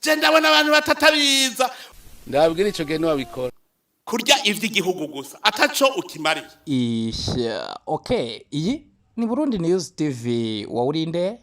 Je ndabona abantu batatabiza. Ndababwira ico gihe niwabikora. Kurya ivy'igihugu gusa ataco ukimariye. Ishya, okay, iyi ni Burundi News TV. Wawurinde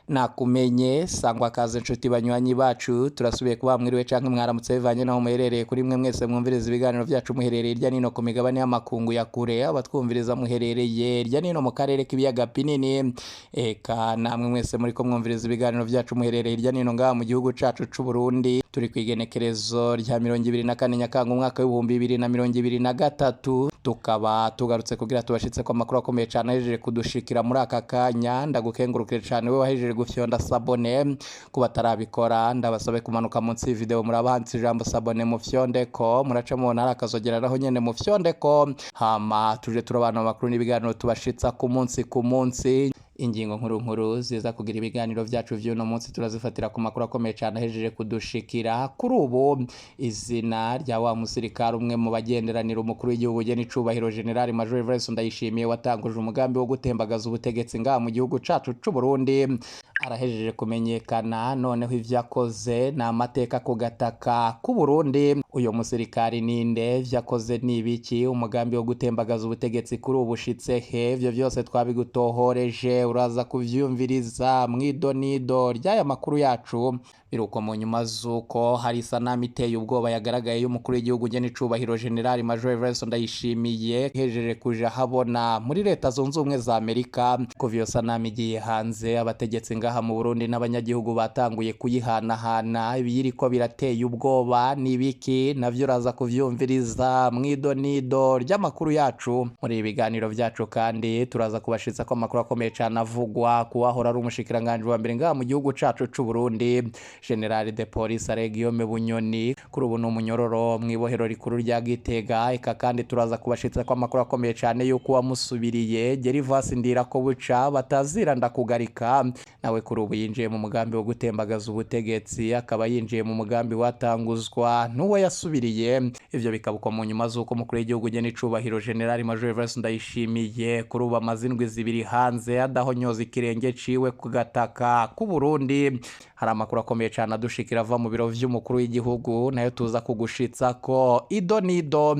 nakumenye sangwa kaze nshuti banywanyi bacu, turasubiye kuba mwiriwe canke mwaramutse bivanye naho muherereye. Kuri mwe mwese mwumviriza ibiganiro byacu muherereye irya nino ku migabane y'amakungu ya kure, abatwumviriza muherereye irya nino mu karere k'ibiyaga binini, eka namwe mwese muriko mwumviriza ibiganiro byacu muherereye irya nino ngaha mu gihugu cacu c'u Burundi. Turi ku igenekerezo rya 24 Nyakanga umwaka w'2023, tukaba tugarutse kugira tubashitse ko amakuru akomeye cyane ahejeje kudushikira muri aka kanya. Ndagukengurukire cyane we wahejeje gufyonda s'abonner. Ku batarabikora, ndabasabe kumanuka munsi video, murabahanditse ijambo s'abonner, mu fyonde ko muraca mubona hari akazogera naho nyene mu fyonde ko, hama tuje turabana amakuru n'ibiganiro tubashitsa ku munsi ku munsi. Ingingo nkuru nkuru ziza kugira ibiganiro byacu vy'uno munsi turazifatira ku makuru akomeye cyane ahejeje kudushikira kuri ubu. Izina rya wa musirikare umwe mu bagenderanira umukuru w'igihugu ugena icubahiro General Major Evariste Ndayishimiye, watanguje umugambi wo gutembagaza ubutegetsi ngaha mu gihugu cacu c'u Burundi, arahejeje kumenyekana. Noneho ivyo akoze ni amateka ku gataka k'u Burundi. Uyo musirikari ninde? Ivyo akoze ni ibiki? Umugambi wo gutembagaza ubutegetsi kuri ubu ushitse he? Ivyo vyose twabigutohoreje, uraza kuvyumviriza mwidonido ry'aya makuru yacu. Biruko mu nyuma z'uko hari isanamu iteye ubwoba yagaragaye y'umukuru w'igihugu ugena icubahiro General Major Evariste Ndayishimiye hejeje kuja habona muri Leta Zunze Ubumwe za Amerika. Kuva iyo sanamu igiye hanze, abategetsi ngaha mu Burundi n'abanyagihugu batanguye kuyihanahana. Ibiyiriko birateye ubwoba n'ibiki? Navyo uraza kuvyumviriza mwidonido ry'amakuru yacu. Muri ibi biganiro byacu kandi turaza kubashitsa ko amakuru akomeye cane avugwa kuwahora ari umushikiranganji wa mbere ngaha mu gihugu cacu c'u Burundi, General de Police Alain Guillaume Bunyoni. Kuri ubu ni umunyororo mw'ibohero rikuru rya Gitega. Eka kandi turaza kubashitsa ko amakuru akomeye cane yuko wamusubiriye, Gervas Ndirakobuca batazira ndakugarika, nawe kuri ubu yinjiye mu mugambi wo gutembagaza ubutegetsi, akaba yinjiye mu mugambi watanguzwa n'uwo yasubiriye. Ivyo bikaba uko mu nyuma z'uko umukuru w'igihugu ugena icubahiro General Major Evariste Ndayishimiye kuri ubu amaze indwi 2 hanze adahonyoza ikirenge ciwe ku gataka k'u Burundi. Hari amakuru akomeye cyane adushikira ava mu biro vy'umukuru w'igihugu, nayo tuza kugushitsa ko ido nido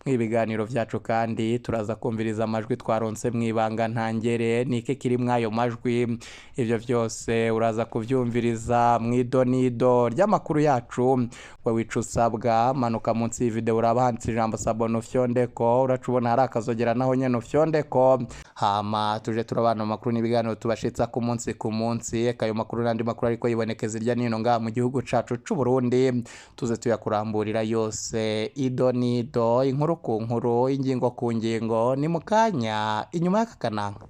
mu biganiro vyacu. Kandi turaza kumviriza amajwi twaronse mwibanga ntangere. Nike kiri mwayo majwi? Ivyo vyose uraza kuvyumviriza mwido nido ry'amakuru yacu. We wica usabwa, manuka munsi video, urabahanditse ijambo s'abonner, ufyonde ko uraca ubona hari akazogera naho nyene ufyonde ko, hama tuje turabana amakuru n'ibiganiro tubashitsa ku munsi ku munsi. Eka ayo makuru n'andi makuru ariko yibonekeza irya nino ngaha mu gihugu cacu c'u Burundi, tuze tuyakuramburira yose ido nido, inkuru ku nkuru, ingingo ku ngingo. Ni mu kanya inyuma y'aka kananga.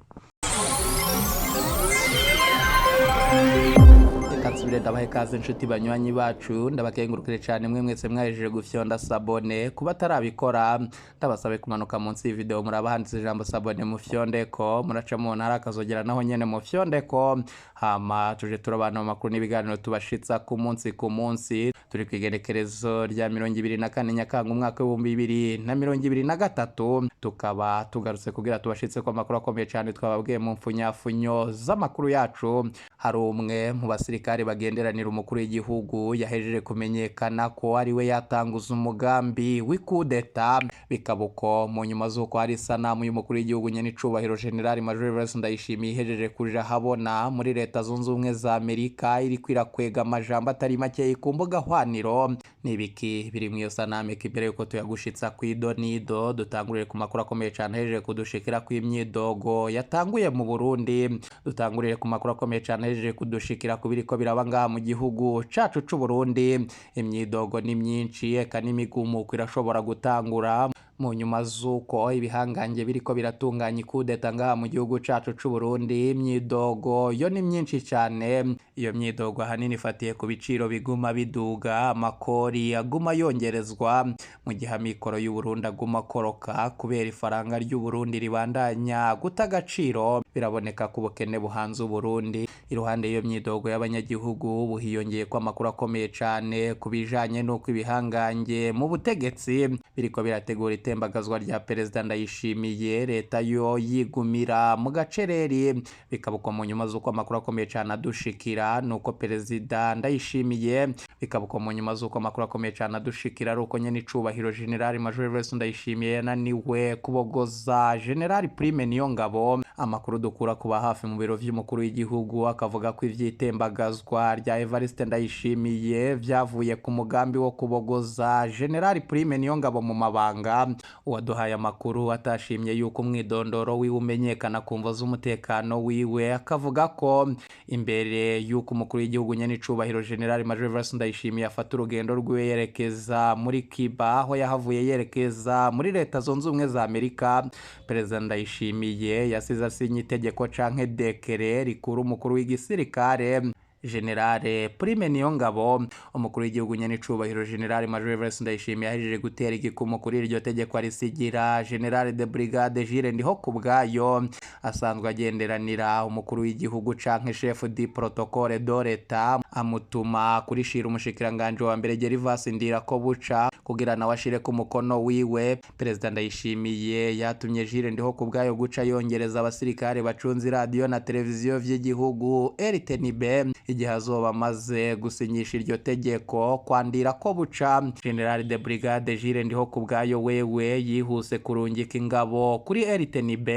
Reka nsubire ndabahe ikaze inshuti banywanyi bacu, ndabakengurukire cyane mwe mwese mwahejeje gufyonda s'abonner. Kuba atarabikora, ndabasabe kumanuka munsi video, murabahanditse ijambo s'abonner, mu fyonde ko muraca mubona hari akazogera naho nyene mu fyonde ko, hama tuje turabana mu makuru n'ibiganiro tubashitsa ku munsi ku munsi. Turi ku igenekerezo rya 24 Nyakanga umwaka w'2023, tukaba tugarutse kugira tubashitse ko amakuru akomeye cyane twababwiye mu mfunyafunyo z'amakuru yacu. Hari umwe mu basirikare bagenderanira umukuru w'igihugu yahejeje kumenyekana ko ari we yatanguza umugambi w'ikudeta. Bikaba uko mu nyuma z'uko hari isanamu y'umukuru w'igihugu nyene icubahiro General Major Evariste Ndayishimiye ihejeje kuja habona muri Leta Zunze Ubumwe za Amerika, iriko irakwega amajambo atari make ku mbuga hwaniro. Nibiki biri mu iyo sanamu? Imbere yuko tuyagushitsa ku nido, dutangurire ku makuru akomeye cyane ahejeje kudushikira ku imyidogo yatanguye mu Burundi. Dutangurire ku makuru akomeye cyane ahejeje kudushikira ku biriko biraba ngaha mu gihugu cacu c'u Burundi. Imyidogo ni myinshi, eka n'imigumuko irashobora gutangura mu nyuma z'uko ibihangange biriko biratunganya ikudeta ngaha mu gihugu cacu c'u Burundi. Imyidogo yo ni myinshi cyane. Iyo myidogo ahanini ifatiye ku biciro biguma biduga, amakori aguma yongerezwa, mu gihe amikoro y'u Burundi aguma akoroka kubera ifaranga ry'u Burundi ribandanya guta agaciro. Biraboneka ko ubukene buhanze Uburundi. Iruhande y'iyo myidogo y'abanyagihugu, ubu hiyongeye ko amakuru akomeye cane ku bijanye n'uko ibihangange mu butegetsi biriko birategura itembagazwa rya Perezida Ndayishimiye, leta yo yigumira mu gacereri. Bikabukwa mu nyuma z'uko amakuru akomeye cane adushikira nuko Perezida Ndayishimiye, bikabukwa mu nyuma z'uko amakuru akomeye cane adushikira ari uko nyene icubahiro General Major Evariste Ndayishimiye yananiwe kubogoza General Prime Niyongabo. Amakuru dukura kuba hafi mu biro vy'umukuru w'igihugu akavuga ko ivy'itembagazwa rya Evariste Ndayishimiye vyavuye ku mugambi wo kubogoza General Prime Niyongabo mu mabanga. Uwaduhaye amakuru atashimye yuko umwidondoro wiwe umenyekana ku mvo z'umutekano wiwe, akavuga ko imbere yuko umukuru w'igihugu nyene icubahiro General Major Evariste Ndayishimiye afata urugendo rwiwe yerekeza muri Cuba, aho yahavuye yerekeza muri Leta Zunze Ubumwe za Amerika, Perezida Ndayishimiye yasize asinye itegeko canke décret rikuru umukuru w'igisirikare General Prime Niyongabo. Umukuru w'igihugu nyene icubahiro General Major Evariste Ndayishimiye yahejeje gutera igikumu kuri iryo tegeko arisigira General de Brigade Jules Ndihokubwayo, asanzwe agenderanira umukuru w'igihugu canke chef du protocole de l'État, amutuma kurishira umushikiranganje wa mbere Gervas Ndirakobuca kugira nawe ashire ku mukono wiwe. Perezida Ndayishimiye yatumye Jules Ndihokubwayo guca yongereza abasirikare bacunze radio na televiziyo vy'igihugu RTNB igihe azoba amaze gusinyisha iryo tegeko kwandira ko buca. General de Brigade Jules Ndihokubwayo wewe yihuse kurungika ingabo kuri RTNB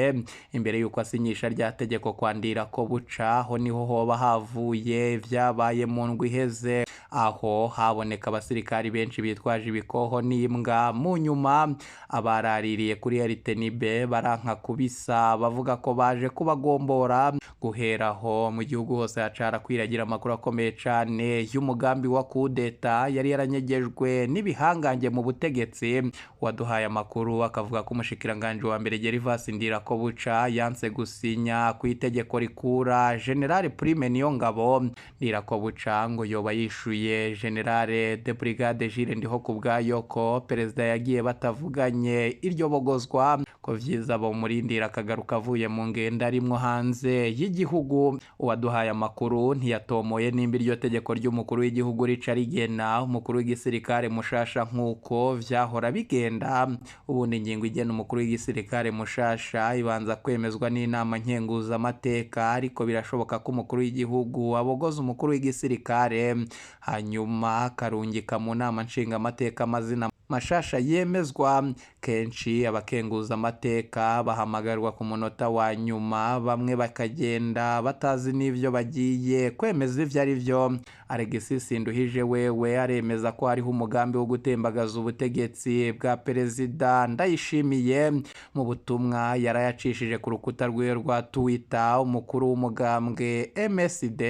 imbere yuko asinyisha rya tegeko kwandira ko buca. Ho niho hoba havuye vyabaye mu ndwi iheze, aho haboneka abasirikari benshi bitwaje ibikoho n'imbwa. Mu nyuma abaraririye kuri RTNB baranka kubisa, bavuga ko baje kubagombora. Guhera aho mu gihugu hose hacara kwiragira amakuru akomeye cane y'umugambi wa kudeta yari yaranyegejwe n'ibihangange mu butegetsi. Waduhaye amakuru akavuga ko umushikiranganje wa mbere Gervas Ndirakobuca yanse gusinya ku itegeko rikura General Prime Niyongabo. Ndirakobuca ngo yoba yishuye General de Brigade Jules Ndihokubwayo ko perezida yagiye batavuganye iryo bogozwa, ko vyiza bomurindira akagaruka avuye mu ngendo arimwo hanze y'igihugu. Uwaduhaye amakuru ntiyatomoye nimba iryo tegeko ry'umukuru w'igihugu rica rigena umukuru w'igisirikare mushasha nk'uko vyahora bigenda. Ubundi ingingo igena umukuru w'igisirikare mushasha ibanza kwemezwa n'inama nkenguzamateka, ariko birashoboka ko umukuru w'igihugu abogoza umukuru w'igisirikare hanyuma akarungika mu nama nshingamateka amazina mashasha yemezwa. Kenshi abakenguza amateka bahamagarwa ku munota wa nyuma, bamwe bakagenda batazi n'ivyo bagiye kwemeza ivyo ari vyo. Alexis Sinduhije wewe aremeza ko hariho umugambi wo gutembagaza ubutegetsi bwa Perezida Ndayishimiye. Mu butumwa yarayacishije ku rukuta rwiwe rwa Twitter, umukuru w'umugambwe MSD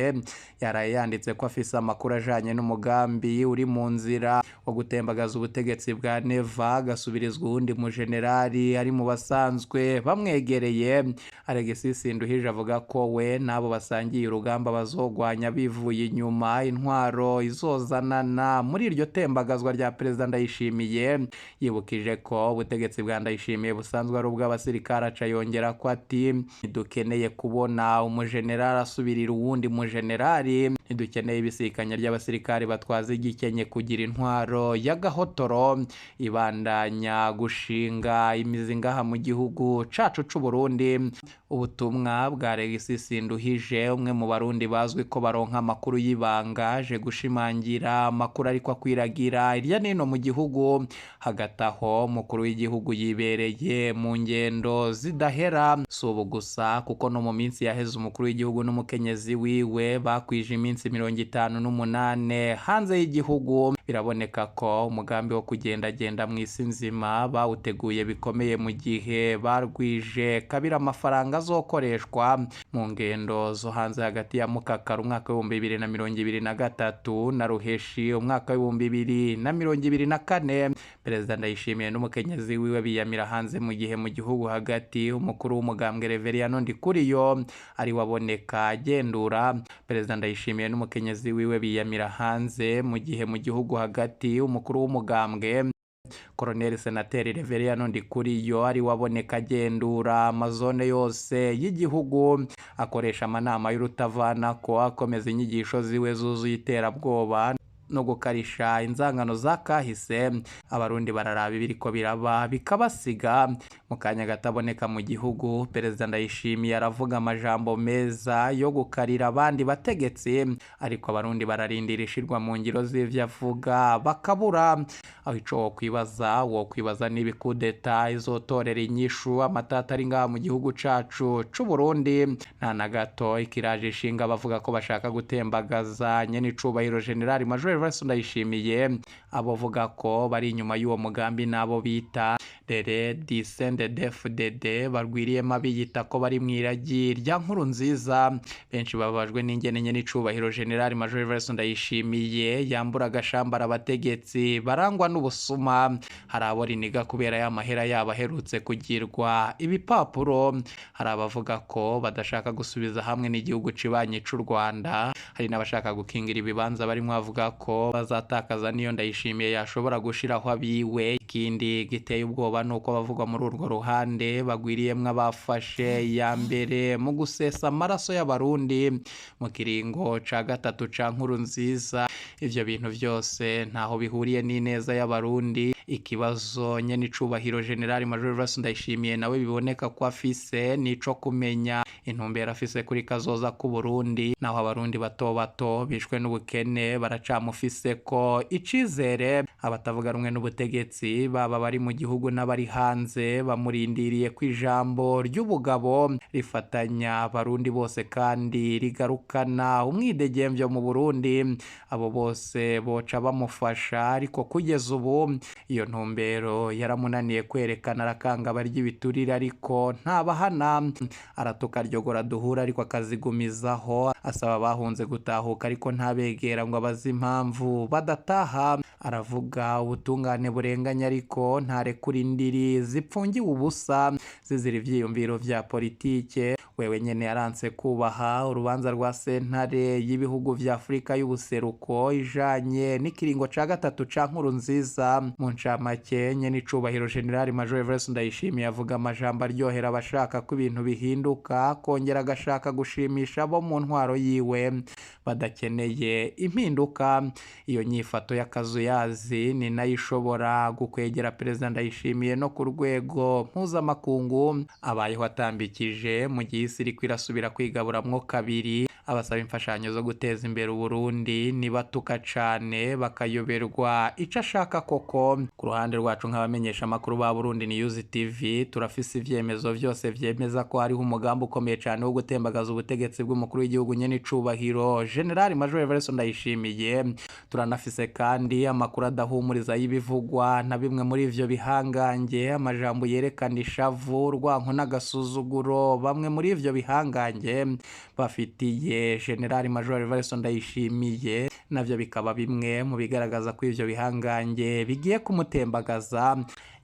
yaraye yanditse ko afise amakuru ajanye n'umugambi uri mu nzira wo gutembagaza ubutegetsi bwa Neva, agasubirizwa uwundi mujenerali ari mu basanzwe bamwegereye. Alexis Sinduhije avuga ko we n'abo basangiye urugamba bazogwanya bivuye inyuma intwaro izozanana muri iryo tembagazwa rya Perezida Ndayishimiye. Yibukije ko ubutegetsi bwa Ndayishimiye busanzwe ari ubw'abasirikare, aca yongera ko ati: "Ntidukeneye kubona umujenerali asubirira uwundi mujenerali, ntidukeneye ibisikanya ry'abasirikare batwaza igikenye kugira intwaro y'agahotoro ibandanya gushinga imizi ngaha mu gihugu cacu c'u Burundi." Ubutumwa bwa Alexis Sinduhije, umwe mu barundi bazwi ko baronka amakuru y'ibanga, aje gushimangira amakuru ariko akwiragira irya nino mu gihugu. Hagati aho umukuru w'igihugu yibereye mu ngendo zidahera. Si ubu gusa, kuko no mu minsi yaheze umukuru w'igihugu n'umukenyezi wiwe bakwije iminsi 58 hanze y'igihugu. Biraboneka ko umugambi wo kugendagenda mu isi nzima bawuteguye bikomeye, mu gihe barwije kabiri amafaranga azokoreshwa mu ngendo zo hanze hagati ya Mukakaro umwaka w'2023 na Ruheshi umwaka w'2024. Perezida Ndayishimiye n'umukenyezi wiwe biyamira hanze, mu gihe mu gihugu hagati umukuru w'umugambwe Reveriyano Ndikuriyo ari waboneka agendura. Perezida Ndayishimiye n'umukenyezi wiwe biyamira hanze, mu gihe mu gihugu hagati umukuru w'umugambwe Colonel Senateri Reveriyano Ndikuriyo ari waboneka agendura amazone yose y'igihugu, akoresha amanama y'urutavanako, akomeza inyigisho ziwe zuzuye iterabwoba no gukarisha inzangano za kahise. Abarundi bararaba ibiriko biraba bikabasiga. Mu kanya gataboneka mu gihugu, Perezida Ndayishimiye aravuga amajambo meza yo gukarira abandi bategetsi, ariko abarundi bararindira ishirwa mu ngiro z'ivyo avuga bakabura. Aho ico wokwibaza niba ikudeta izotorera inyishu amatata ari ngaha mu gihugu cacu c'Uburundi. Nta na gato ikiraje ishinga bavuga ko bashaka gutembagaza nyene icubahiro General Major Evariste Ndayishimiye. Abavuga ko bari inyuma y'uwo mugambi n'abo bita Rere DCNDD-FDD barwiriyemo abiyita ko bari mw'iragi rya nkuru nziza. Benshi bababajwe n'ingene nyene icubahiro General Major Evariste Ndayishimiye yambura agashambara abategetsi barangwa n'ubusuma. Hari abo riniga kubera ya mahera yabo aherutse kugirwa ibipapuro, hari abavuga ko badashaka gusubiza hamwe n'igihugu cibanyi c'u Rwanda, hari n'abashaka gukingira ibibanza barimo bavuga ko bazatakaza niyo Ndayishimiye yashobora gushiraho abiwe. Ikindi giteye ubwoba nuko bavugwa muri urwo ruhande bagwiriyemwo abafashe iya mbere mu gusesa amaraso y'abarundi mu kiringo ca gatatu ca nkuru nziza. Ivyo bintu vyose ntaho bihuriye n'ineza y'abarundi. Ikibazo nyene icubahiro General Major Evariste Ndayishimiye nawe biboneka ko afise nico kumenya intumbero afise kuri kazoza k'u Burundi. Naho abarundi bato bato bishwe n'ubukene baracamufise ko icizere. Abatavuga rumwe n'ubutegetsi baba bari mu gihugu n'abari hanze bamurindiriye ku ijambo ry'ubugabo rifatanya abarundi bose kandi rigarukana umwidegemvyo mu Burundi. Abo bose boca bamufasha, ariko kugeza ubu iyo ntumbero yaramunaniye kwerekana. Arakanga abarya ibiturire ariko ntabahana, aratuka aryogora duhura ariko akazigumizaho, asaba abahunze gutahuka ariko ntabegera ngo abaze impamvu badataha, aravuga ubutungane burenganya ariko ntarekura indiri zipfungiwe ubusa zizira ivyiyumviro vya politike. Wewe nyene yaranse kubaha urubanza rwa sentare y'ibihugu vya Afurika y'ubuseruko ijanye n'ikiringo ca gatatu ca nkuru nziza. Mu ncamake, nyene icubahiro General Major Evariste Ndayishimiye avuga amajambo aryohera abashaka ko ibintu bihinduka, kongera agashaka gushimisha abo mu ntwaro yiwe badakeneye impinduka. Iyo nyifato y'akazuyazi ni nayo ishobora gukwegera Perezida Ndayishimiye no ku rwego mpuzamakungu. Abayeho atambikije mu gihe isi iriko irasubira kwigaburamwo kabiri. Abasaba imfashanyo zo guteza imbere Uburundi nibatuka cane bakayoberwa ico ashaka koko. Ku ruhande rwacu nk'abamenyesha amakuru ba Burundi News TV, turafise ivyemezo vyose vyemeza ko hariho umugambi ukomeye cane wo gutembagaza ubutegetsi bw'umukuru w'igihugu nyene icubahiro General Major Evariste Ndayishimiye. Turanafise kandi amakuru adahumuriza y'ibivugwa na bimwe muri ivyo bihangange, amajambo yerekana ishavu, urwanko n'agasuzuguro bamwe muri ivyo bihangange bafitiye General Major Evariste Ndayishimiye, navyo bikaba bimwe mu bigaragaza ko ivyo bihangange bigiye kumutembagaza.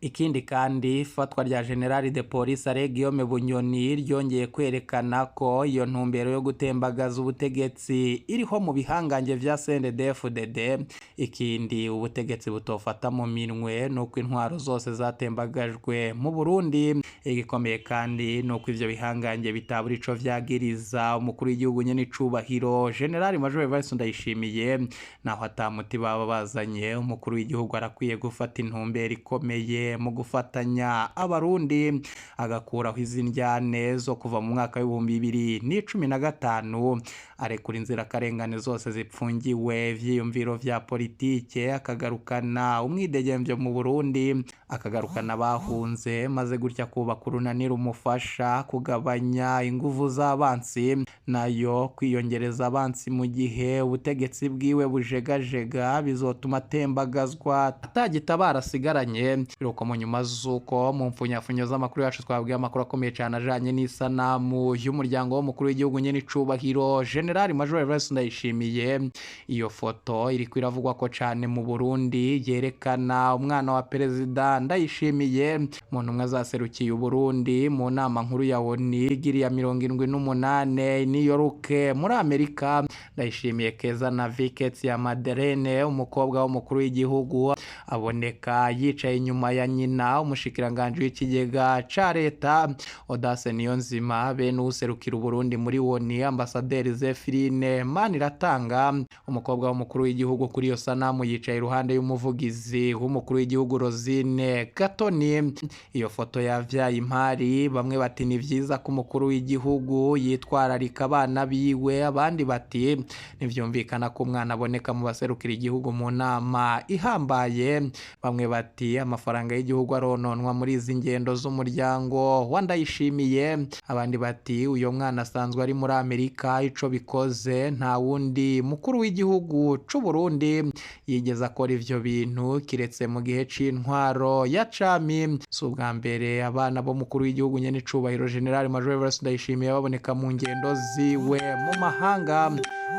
Ikindi kandi, ifatwa rya General de Police Alain Guillaume Bunyoni ryongeye kwerekana ko iyo ntumbero yo gutembagaza ubutegetsi iriho mu bihangange vya CNDD-FDD. Ikindi ubutegetsi butofata mu minwe nuko intwaro zose zatembagajwe mu Burundi. Igikomeye kandi nuko ivyo bihangange bitabura ico vyagiriza umukuru w'igihugu nyene icubahiro General Major Evariste Ndayishimiye. Naho atamuti baba bazanye, umukuru w'igihugu arakwiye gufata intumbero ikomeye mu gufatanya abarundi, agakuraho izi njyane zo kuva mu mwaka w'2015, arekura inzirakarengane zose zipfungiwe ivyiyumviro vya politike, akagarukana umwidegemvyo mu Burundi, akagarukana abahunze, maze gutya kubaka urunani rumufasha kugabanya inguvu z'abansi, nayo kwiyongereza abansi mu gihe ubutegetsi bwiwe bujegajega bizotuma atembagazwa atagitabara asigaranye. Biruko Biruko mu nyuma z'uko mu mfunyafunyo z'amakuru yacu twabwiye amakuru akomeye cyane ajanye n'isanamu y'umuryango w'umukuru w'igihugu nyene icubahiro General Major Evariste Ndayishimiye. Iyo foto iriko iravugwa ko cane mu Burundi, yerekana umwana wa perezida Ndayishimiye mu ntumwa zaserukiye Uburundi mu nama nkuru ya ONU igiriya 78 New York muri Amerika. Ndayishimiye Keza na Vikets ya Madeleine, umukobwa w'umukuru w'igihugu, aboneka yicaye inyuma ya nyina umushikiranganje w'ikigega ca leta Audace Niyonzima, be n'userukira Uburundi muri ONU Ambasaderi Zephirine Maniratanga. Umukobwa w'umukuru w'igihugu kuri iyo sanamu yicaye iruhande y'umuvugizi w'umukuru w'igihugu Rosine Gatoni. Iyo foto yavyaye impari, bamwe bati ni vyiza ko umukuru w'igihugu yitwararika abana biwe, abandi bati ntivyumvikana ko umwana aboneka mu baserukira igihugu mu nama ihambaye. Bamwe bati amafaranga y'igihugu arononwa muri izi ngendo z'umuryango wa Ndayishimiye, abandi bati uyo mwana asanzwe ari muri Amerika, ico bikoze nta wundi mukuru w'igihugu c'u Burundi yigeze akora ivyo bintu kiretse mu gihe c'intwaro ya cami. Si ubwa mbere abana b'umukuru w'igihugu nyene icubahiro General Major Evariste Ndayishimiye baboneka mu ngendo ziwe mu mahanga.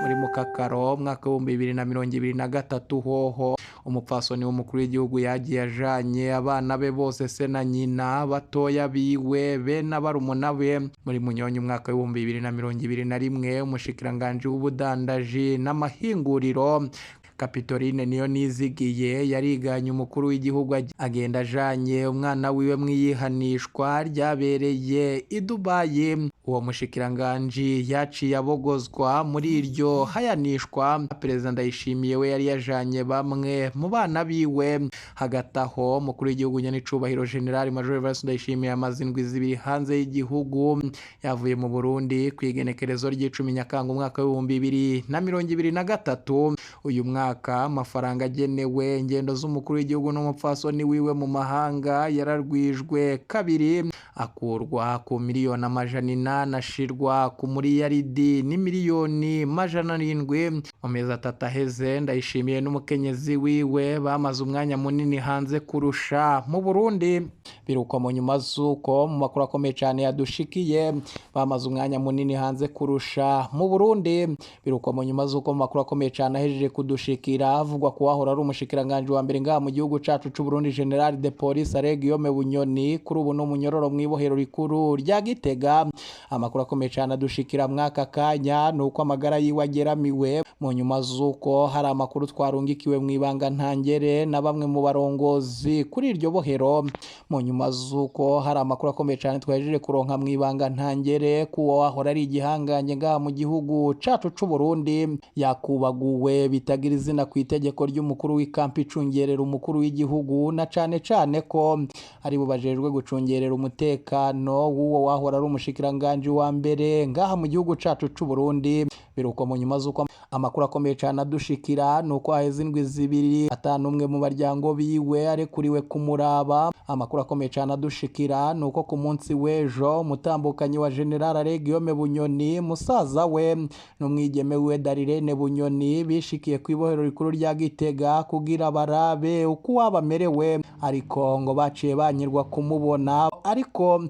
Muri Mukakaro mwaka 2023 hoho umupfasoni w'umukuru w'igihugu yagiye ajanye abana be bose, se na nyina, batoya biwe be n'abarumuna be. Muri Munyonyi umwaka 2021 umushikiranganje w'ubudandaji n'amahinguriro Kapitoline niyo nizigiye yariganye umukuru w'igihugu agenda ajanye umwana wiwe mwiyihanishwa ryabereye i Dubai. Uwo mushikiranganji yaciye abogozwa muri iryo hayanishwa. Perezida Ndayishimiye we yari yajanye bamwe mu bana biwe. Hagati aho umukuru w'igihugu nyenicubahiro General Major Evariste Ndayishimiye amaze indwi zibiri hanze y'igihugu, yavuye mu Burundi ku igenekerezo ry'icumi Nyakanga umwaka 2023. Uyu mwaka amafaranga agenewe ingendo z'umukuru w'igihugu n'umupfasoni wiwe mu mahanga yararwijwe kabiri, akurwa ku miliyoni 800 ashirwa ku muriyaridi n'imiliyoni 700. Mu mezi atatu aheze Ndayishimiye n'umukenyezi wiwe bamaze umwanya munini hanze kurusha mu Burundi. Biruko mu nyuma z'uko mu makuru akomeye cyane yadushikiye bamaze umwanya munini hanze kurusha mu Burundi. Biruko mu nyuma z'uko mu makuru akomeye cyane ahejeje kudushikira avugwa ko wahora ari umushikiranganje wa mbere ngaha mu gihugu cacu c'u Burundi General de Police Alain Guillaume Bunyoni kuri ubu n'umunyororo mw'ibohero rikuru rya Gitega. Amakuru akomeye cyane adushikira mwaka kanya nuko amagara yiwe ageramiwe mu nyuma z'uko hari amakuru twarungikiwe mw'ibanga ntangere na bamwe mu barongozi kuri iryo bohero. Mu nyuma z'uko hari amakuru akomeye cyane twahejeje kuronka mw'ibanga ntangere kuwo wahora ari igihangange ngaha mu gihugu cacu c'u Burundi yakubaguwe bitagira izina ku itegeko ry'umukuru w'ikampi icungerera umukuru w'igihugu, na cane cane ko ari bo bajejwe gucungerera umutekano w'uwo wahora ari umushikiranganje wa mbere ngaha mu gihugu cacu c'u Burundi. Biruko mu nyuma z'uko amakuru akomeye cyane adushikira nuko haheze indwi zibiri atanu umwe mu baryango biwe arekuriwe kumuraba. Amakuru akomeye cyane adushikira nuko ku munsi w'ejo umutambukanyi wa General Alain Guillaume Bunyoni, musaza we n'umwigeme we Darirene Bunyoni bishikiye ku ibohero rikuru rya Gitega kugira barabe uko uwaba amerewe, ariko ngo baciye banyirwa kumubona, ariko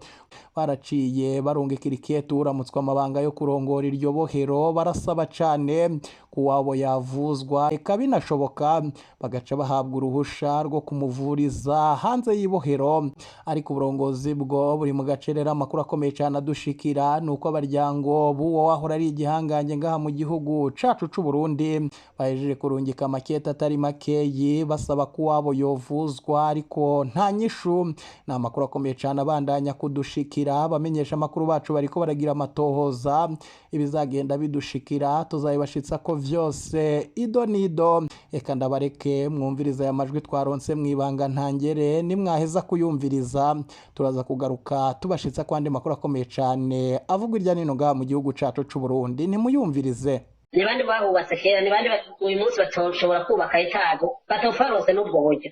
baraciye barungikira ikete uramutswa amabanga yo kurongora iryo bohero, barasaba cane kuwabo yavuzwa eka binashoboka bagaca bahabwa uruhusha rwo kumuvuriza hanze y'ibohero. Ariko uburongozi bwo buri mu gacerera. Amakuru akomeye cyane adushikira nuko abaryango b'uwo wahora ari igihangange ngaha mu gihugu cacu c'u Burundi bahejeje kurungika amakete atari makeyi basaba ko uwabo yovuzwa, ariko nta nyishu. Ni amakuru akomeye cyane abandanya kudushikira. Abamenyesha amakuru bacu bariko baragira amatohoza, ibizagenda bidushikira tuzabibashitsa ko vyose ido nido. Eka ndabareke mwumviriza aya majwi twaronse mwibanga ntangere, nimwaheza kuyumviriza turaza kugaruka tubashitsa kwandi makuru akomeye cyane avuga irya nino ngaha mu gihugu cacu c'u Burundi. Nimuyumvirize. Ni bande bahubatse kera? Ni bande uyu munsi batoshobora kubaka etaje, batofarose n'ubwo buryo?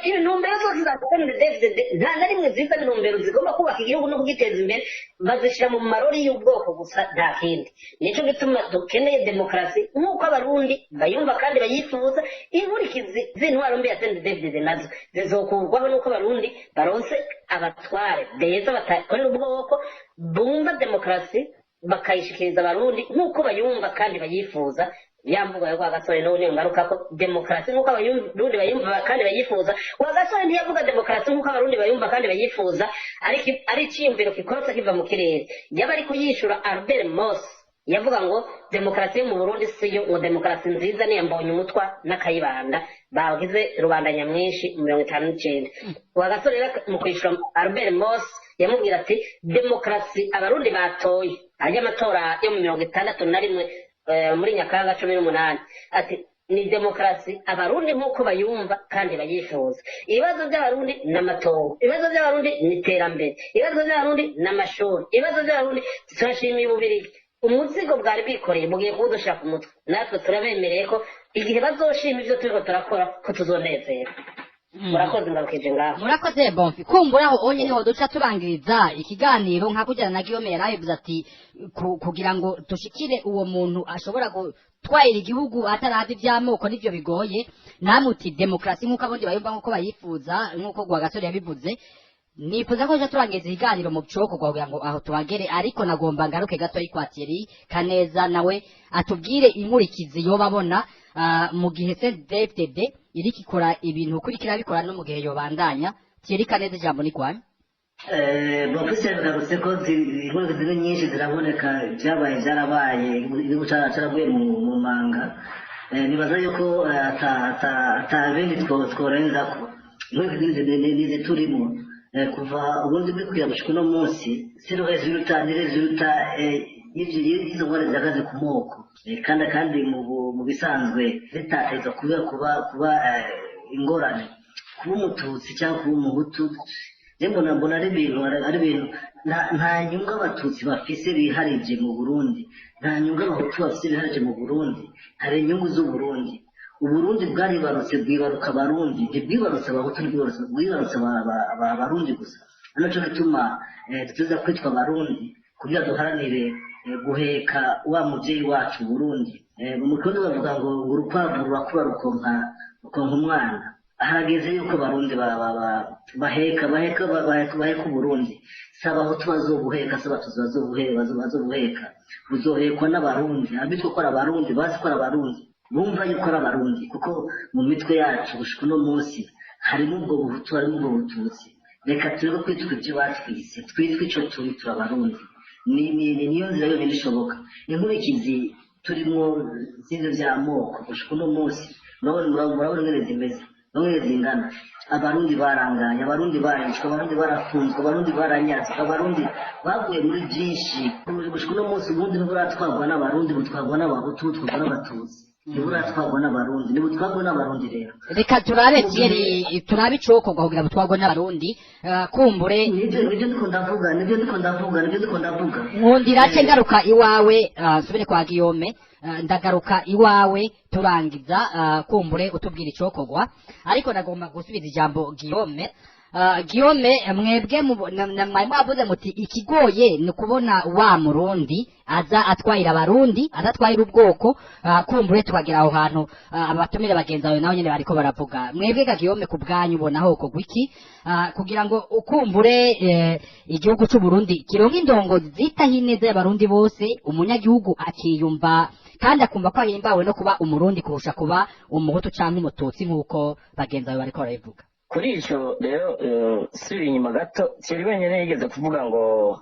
Intumbero zose za CNDD-FDD nta na rimwe ziza intumbero zigomba kubaka igihugu no kugiteza imbere. Bazishyira mu marori y'ubwoko gusa, nta kindi. Nico gituma dukeneye demokarasi nk'uko Abarundi bayumva kandi bayifuza. Inkurikizi z'intwaro mbi ya CNDD-FDD nazo zizokurwaho n'uko Abarundi baronse abatware beza, batakorera ubwoko, bumva demokarasi, bakayishikiriza Abarundi nk'uko bayumva kandi bayifuza. Ya mvugo ya Rwagasore n'ubu niyo ngaruka ko demokarasi nk'uko Abarundi bayumva kandi bayifuza. Rwagasore ntiyavuga demokarasi nk'uko Abarundi bayumva kandi bayifuza, ariko ari iciyumviro kikorotse kiva mu kirere. Yaba ari kuyishura Albert Moss, yavuga ngo demokarasi yo mu Burundi siyo, ngo demokarasi nziza niya Mbonye Umutwa n'Akayibanda bagize rubanda nyamwinshi mu 59. Rwagasore rero mu kwishyura Albert Moss yamubwira ati: "Demokarasi Abarundi batoye ajya amatora yo mu 61, muri Nyakanga 18," ati "ni demokarasi Abarundi nk'uko bayumva kandi bayifuza. Ibibazo by'Abarundi ni amatongo, ibibazo by'Abarundi ni iterambere, ibibazo by'Abarundi ni amashuri, ibibazo by'Abarundi." Turashimiye Ububirigi, umuzigo bwari bwikoreye bugiye kuwudushira ku mutwe. Natwe turabemereye ko igihe bazoshima ivyo turiko turakora ko tuzonezera. Murakoze, ngarukije ngaho. Murakoze, Bonfi. Kumbura aho onye niho duca tubangiriza ikiganiro, nka kugira na Guillaume yarabivuze ati kugira ngo dushikire uwo muntu ashobora gutwayira igihugu atarazi ivy'amoko, nivyo bigoye. Namwe uti demokarasi nk'uko abundi bayumva, nk'uko bayifuza, nk'uko Rwagasore yabivuze. Nifuza ko duca turangiza ikiganiro mu coko kugira ngo aho tuhagere, ariko nagomba ngaruke gato kwa Thierry Kaneza, nawe atubwire inkurikizi yoba abona mu gihe CNDD-FDD iriko ikora ibintu kuri kirabikora no mu gihe yobandanya. Thierry Kaneza, ijambo ni kwanyu. Bonfise yagarutse ko inkurikizi ni nyinshi, ziraboneka. Ibyabaye byarabaye, igihugu caraguye mu manga. Nibaza yuko ata bindi tworenzako. Inkurikizi nizi turimo. Kuva ubundi buri kugira gushika uno munsi, si résultat, ni résultat y'izo ngorane zihagaze ku moko. Kandi mu bisanzwe zitateza kuba ingorane kuba Umututsi cyangwa kuba Umuhutu. Je mbona ari ibintu nta nyungu Abatutsi bafise biharije mu Burundi, nta nyungu Abahutu bafise biharije mu Burundi. Hari inyungu z'Uburundi. Uburundi bwaribarutse, bwibaruka Abarundi, ntibwibarutse Abahutu, ntibwibarutse, bwibarutse Abarundi gusa. Ari naco gituma tuza kwitwa Abarundi kugira duharanire guheka wa muvyeyi wacu Burundi. Mu Kirundi bavuga ngo urukwavu rurakura rukonka umwana. Harageze yuko Abarundi baheka Uburundi. Si Abahutu bazobuheka, si Abatutsi bazobuheka, buzohekwa n'Abarundi abitwa ko ari Abarundi, bazi ko ari Abarundi, bumva yuko ari Abarundi, kuko mu mitwe yacu gushika uno munsi harimo ubwo buhutu, harimo ubwo bututsi. Reka tureke kwitwa ibyo batwise, twitwe ico turi. Turi Abarundi. Niyo nzira yonyine ishoboka. Inkurikizi turimwo z'ivyo vy'amoko gushika uno munsi, murabona ingene zimeze, murabona ingene zingana. Abarundi barangaye, Abarundi barishwe, Abarundi barafunzwe, Abarundi baranyazwe, Abarundi baguye muri byinshi. Gushika uno munsi ubundi ntiburatwarwa n'Abarundi, butwarwa n'Abahutu, butwarwa n'Abatutsi, ntiburatwarwa n'Abarundi, ntibutwarwa n'Abarundi rero. Reka turabe, Thierry, turabe icokorwa kugira butwarwe n'Abarundi. Kumbure Nibyo ndiko ndavuga, nibyo ndiko ndavuga, nibyo ndiko ndavuga. Nkundira ce ngaruka iwawe, nsubire kwa Guillaume. Ndagaruka iwawe turangiza, kumbure utubwira icokorwa, ariko nagomba gusubiza ijambo Guillaume. Guillaume, mwebwe mwari mwavuze muti ikigoye ni ukubona wa Murundi aza atwayira Abarundi, adatwayira ubwoko. Kumbure tukagera aho hantu, abatumire bagenzi bawe nabo nyene bariko baravuga. Mwebwe ga Guillaume, ku bwanyu ubona hokorwa iki kugira ngo ukumbure igihugu c'u Burundi kironke indongozi zitaho ineza y'Abarundi bose, umunyagihugu akiyumva kandi akumva ko ahimbawe no kuba Umurundi kurusha kuba Umuhutu canke Umututsi, nk'uko bagenzi bawe bariko barabivuga? Kuri icyo rero, subira inyuma gato, Thierry wenyine yigeze kuvuga ngo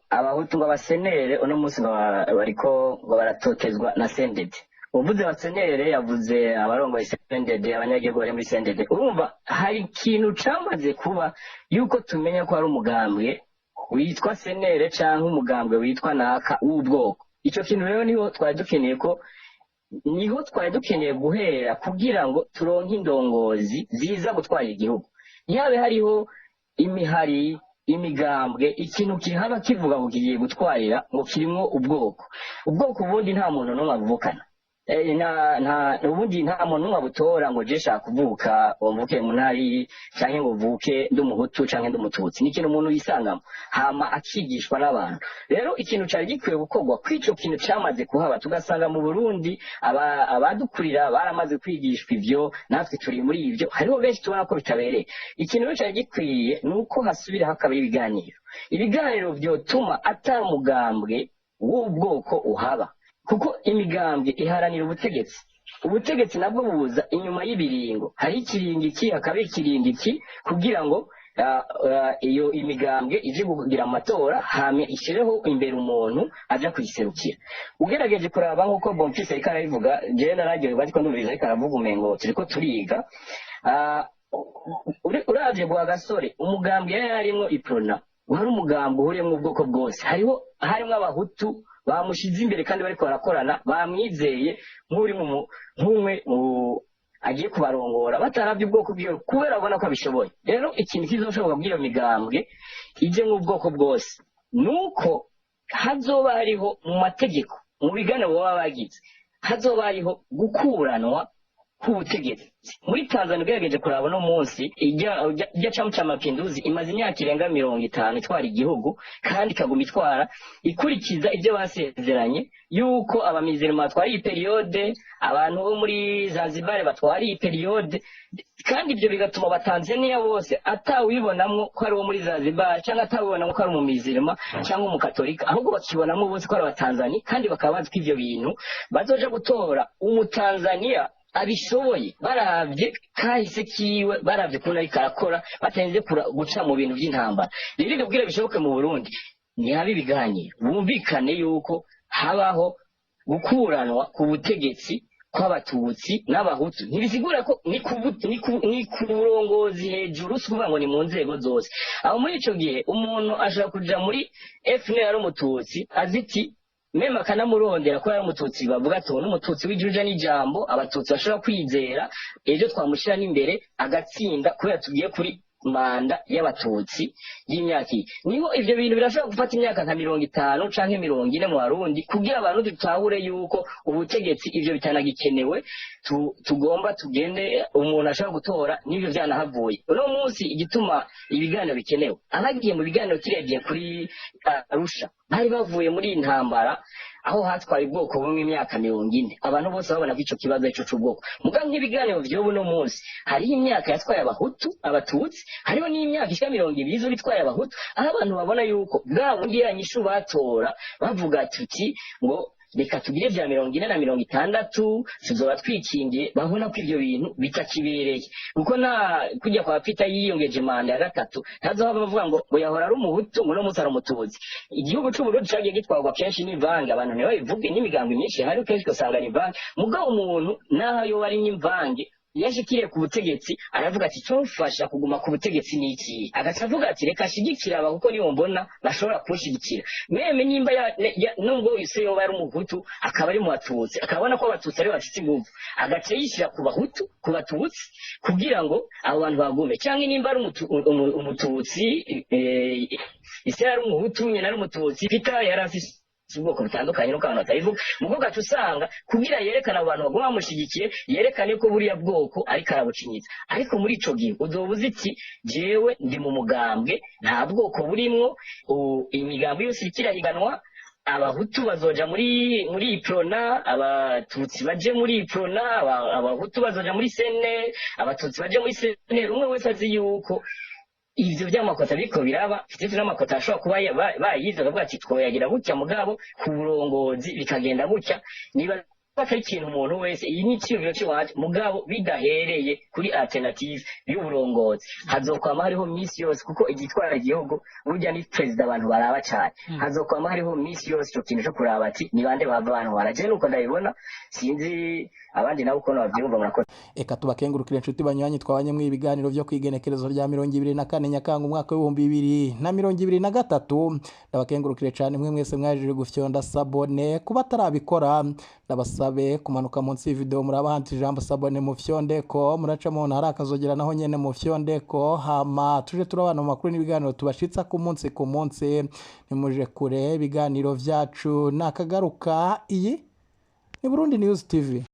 Abahutu, ngo abasenere uno munsi ngo bariko ngo baratotezwa na CNDD. Uvuze abasenere yavuze abarongoye CNDD, abanyagihugu bari muri CNDD. Urumva hari ikintu camaze kuba yuko tumenya ko hari umugambwe witwa senere canke umugambwe witwa naka w'ubwoko. Ico kintu rero niho twari dukeneye guhera kugira ngo turonke indongozi ziza gutwara igihugu, ntihabe hariho imihari. Imigambwe, ikintu kihaba kivuga ngo kigiye gutwarira ngo kirimwo ubwoko. Ubwoko ubundi nta muntu n'umwe avukana. Nta ubundi nta muntu n'umwe abutora ngo je shaka kuvuka ngo mvuke mu ntara iyi, canke ngo mvuke ndi umuhutu canke ndi umututsi. Ni ikintu umuntu yisangamo hama akigishwa n'abantu. Rero ikintu cari gikwiye gukorwa kw'ico kintu camaze kuhaba, tugasanga mu Burundi abadukurira baramaze kwigishwa ivyo, natwe turi muri ivyo, hariho benshi tubona ko bitabereye. Ikintu rero cari gikwiye ni uko hasubira hakaba ibiganiro, ibiganiro vyotuma ata mugambwe w'ubwoko uhaba, kuko imigambwe iharanira ubutegetsi. Ubutegetsi nabwo buza inyuma y'ibiringo, hari ikiringo iki, hakaba ikiringo iki, kugira ngo iyo imigambwe ije kugira amatora, hama ishyireho imbere umuntu aja kuyiserukira. Ugerageje kuraba nk'uko Bonfils ariko arabivuga, jewe nararyoherwa ariko ndumviriza ariko aravuga umengo turiko turiga. Uravye Rwagasore, umugambwe yari arimwo Iprona wari umugambwe uhuriyemwo ubwoko bwose, hariho harimwo abahutu bamushize imbere kandi bariko barakorana, bamwizeye nk'uri nk'umwe mu agiye kubarongora, bataravye ubwoko bwiwe kubera babona ko abishoboye. Rero ikintu kizoshoboka bw'iyo migambwe ije nk'ubwoko bwose nuko hazoba hariho mu mategeko, mu biganiro baba bagize, hazoba hariho gukuranwa k'ubutegetsi. Muri Tanzania, ugerageje kuraba uno munsi, ijya Chama cha Mapinduzi imaze imyaka irenga 50 itwara igihugu, kandi ikaguma itwara ikurikiza ibyo basezeranye yuko abamizirima batwara iyi période, abantu bo muri Zanzibar batwara iyi période, kandi ibyo bigatuma abatanzaniya bose atawibonamwo ko ari uwo muri Zanzibar, cyangwa atawibonamwo ko ari umumizirima cyangwa umukatolika, ahubwo bakibonamo bose ko ari abatanzani, kandi bakaba bazi ko ivyo bintu bazoja gutora umutanzaniya abishoboye, baravye kahise kiwe, baravye ukuntu ariko arakora, batarinze guca mu bintu by'intambara. Rero ibyo kugira bishoboke mu Burundi, ntihabe ibiganiro, bumvikane yuko habaho gukuranwa ku butegetsi kw'abatutsi n'abahutu. Ntibisigura ko ni ku burongozi hejuru, si ukuvuga ngo ni mu nzego zose. Aho muri ico gihe umuntu ashobora kuja muri FNL ari umututsi, azi iti même akanamurondera ko yari umututsi, bavuga ati uwo ni umututsi w'ijuja n'ijambo, abatutsi bashobora kwizera, ejo twamushyira n'imbere agatsinda kubera tugiye kuri manda y'abatutsi y'imyaka iyi. Niho ivyo bintu birashobora gufata imyaka nka 50 canke 40 mu Barundi kugira abantu dutahure yuko ubutegetsi ivyo bitanagikenewe, tugomba tugende umuntu ashobora gutora n'ivyo vyanahavuye. Uno munsi igituma ibiganiro bikenewe, abagiye mu biganiro kiriya gihe kuri Arusha bari bavuye muri iyi ntambara aho hatwaye ubwoko bumwe imyaka 40, abantu bose babona ko ico kibazo arico c'ubwoko. Muga nk'ibiganiro vy'ubu no munsi, hariho imyaka yatwaye abahutu, abatutsi, hariho n'imyaka ishika 20 izo bitwaye abahutu, aho abantu babona yuko bwa bundi ya nyishu batora bavuga tuti ngo reka tugire vya 40 na 60 tuzoba twikingiye, babona ko ivyo bintu bitakibereye, kuko nta kujya kwa Peter yiyongeje manda ya gatatu, ntazohava bavuga ngo yahora ari umuhutu ngo uno munsi ari umututsi. Igihugu c'Uburundi cagiye gitwarwa kenshi n'ivange, abantu ntibabivuge, n'imigambi myinshi hari kenshi ugasanga ni imvange. Mugabo umuntu naho yoba ari n'imvange, iyo ashikiriye ku butegetsi aravuga ati cofasha kuguma ku butegetsi ni iki? Agaca avuga ati reka ashigikire aba kuko niyo mbona bashobora kunshigikira, même nimba nubwo ise yoba ari umuhutu akaba ari mu batutsi, akabona ko abatutsi ari bafite inguvu, agaca yishyira ku bahutu, ku batutsi, kugira ngo abo bantu bagume. Cyangwa nimba ari umututsi, ise yari umuhutu, nyina ari umututsi, Peter yari afise ubwoko butandukanye, nuko abantu batabivuga. Mu bwoko gaca usanga kugira yerekane abo bantu baguma bamushigikiye, yerekane ko buriya bwoko ariko arabucinyitsa. Ariko muri ico gihe uzoba uzi iti jewe ndi mu mugambwe nta bwoko burimwo, imigambi yose iriko irahiganwa, abahutu bazoja muri Iprona, abatutsi baje muri Iprona, abahutu bazoja muri CNL, abatutsi baje muri CNL, umwe wese azi yuko ivyo vy'amakota biriko biraba mfite n'amakota ashobora kuba bayize bakavuga ati twoyagira gutya, mugabo ku burongozi bikagenda gutya. Niba atari ikintu umuntu wese, iyi ni iciyumviro c'iwanje, mugabo bidahereye kuri alternative y'uburongozi hazokwama hariho misi yose, kuko igitwara igihugu burya ni perezida abantu baraba cane, hazokwama hariho misi yose ico kintu co kuraba ati ni bande bava abantu baraje. Nuko ndabibona, sinzi abandi nabo ukuntu bavyumva. Murakoze. Eka tubakengurukire inshuti banywanyi twabanye mu ibiganiro vyo kwigenekerezo rya 24 Nyakanga umwaka w'2023. Ndabakengurukire cyane mwe mwese mwaje gufyonda s'abonner. Kuba atarabikora, ndabasaba Ndabasabe kumanuka munsi y'ivideo, muraba handitse ijambo s'abonner, mu fyondeko, muraca mubona hari akazogera, naho nyene mu fyondeko, hama tuje turabana mu makuru n'ibiganiro tubashitsa ku munsi ku munsi. Nimuje kure, ibiganiro vyacu nakagaruka. Iyi ni Burundi News TV.